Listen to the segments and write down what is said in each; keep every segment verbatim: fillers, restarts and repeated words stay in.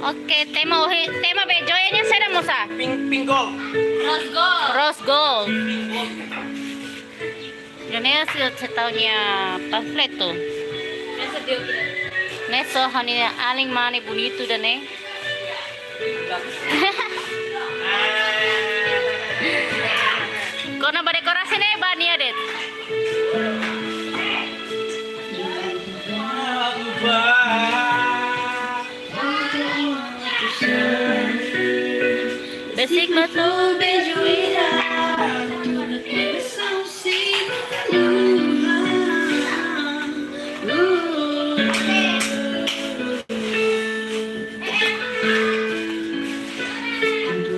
Oke, tema ohin, tema be join-nya saida, mosa? Pink, pink gold. Rose gold. Rose gold. Pink gold. Ida-ne'e sira sei tau nia panfletu. Ne'e só ha'u-nia alin mane bonitu ida-ne'e. Kona-ba dekorasi ne'e ba nia de'it. Besik matu beijo ira.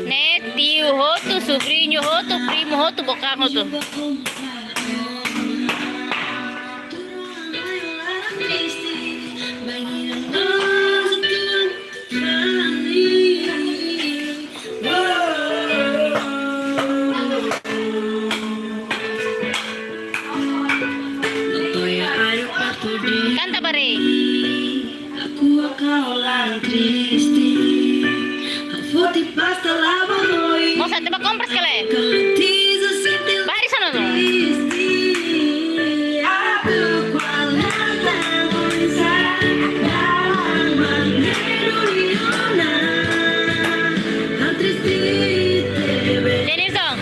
Ne'e tiu hotu, subriñu hotu, primu hotu, bokan hotu. Kanta baré. Mosa, ita bá kompras ka lae? Bá harii sana no. Denilson.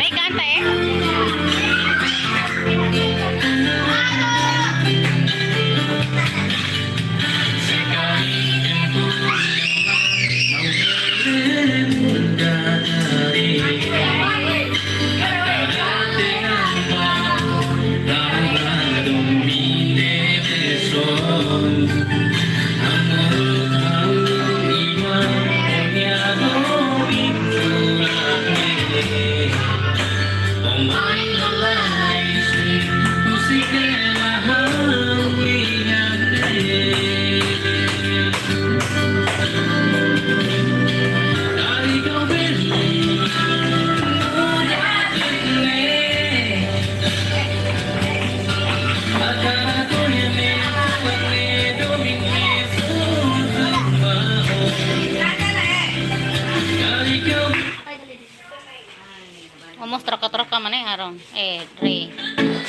Rei kanta, eh? Vamos troka-troka mana, Aaron? Eh, Dre.